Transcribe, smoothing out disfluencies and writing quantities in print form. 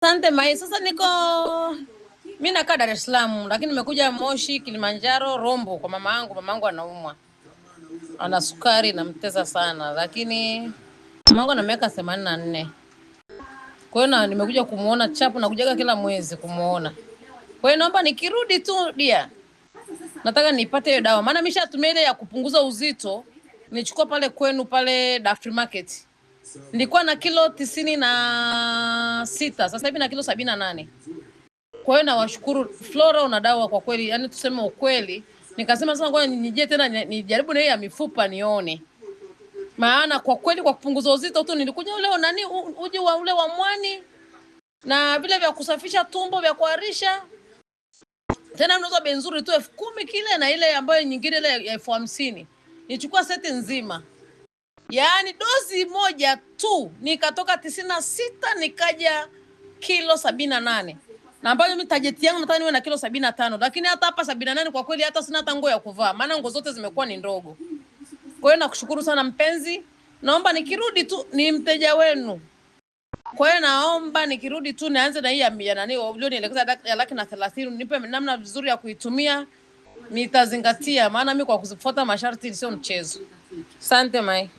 Asante Mai. Sasa niko mi nakaa Dar es Salaam, lakini nimekuja Moshi, Kilimanjaro, Rombo kwa mama yangu. Mama yangu anaumwa, ana sukari namtesa sana, lakini mama yangu ana miaka 84. Kwa hiyo na nimekuja kumuona chapu, nakujaga kila mwezi kumuona. Kwa hiyo naomba nikirudi tu dia, nataka nipate hiyo dawa, maana mishatumia ile ya kupunguza uzito, nichukua pale kwenu pale Dafri Market. Nilikuwa na kilo 96, sasa hivi na kilo 78. Kwa hiyo nawashukuru Flora, una dawa kwa kweli, yani tuseme ukweli. Nikasema sasa ngoja nijie tena nijaribu na hii ya mifupa nione, maana kwa kweli kwa kupunguza uzito tu nilikuja ule nani uji wa ule wa mwani na vile vya kusafisha tumbo vya kuharisha, tena mnauza bei nzuri tu 10,000 kile na ile ambayo nyingine ile ya 50,000. Nichukua seti nzima, yaani dozi moja tu nikatoka 96 nikaja kilo 78 na ambayo mimi target yangu nataka niwe na kilo 75, lakini hata hapa 78 kwa kweli hata sina hata nguo ya kuvaa, maana nguo zote zimekuwa ni ndogo. Kwa hiyo nakushukuru sana mpenzi, naomba nikirudi tu ni mteja wenu. Kwa hiyo naomba nikirudi tu nianze na hii ya nani ulionielekeza ya 130,000, nipe namna vizuri ya kuitumia, nitazingatia, maana mimi kwa kuzifuata masharti sio mchezo. Asante Mai.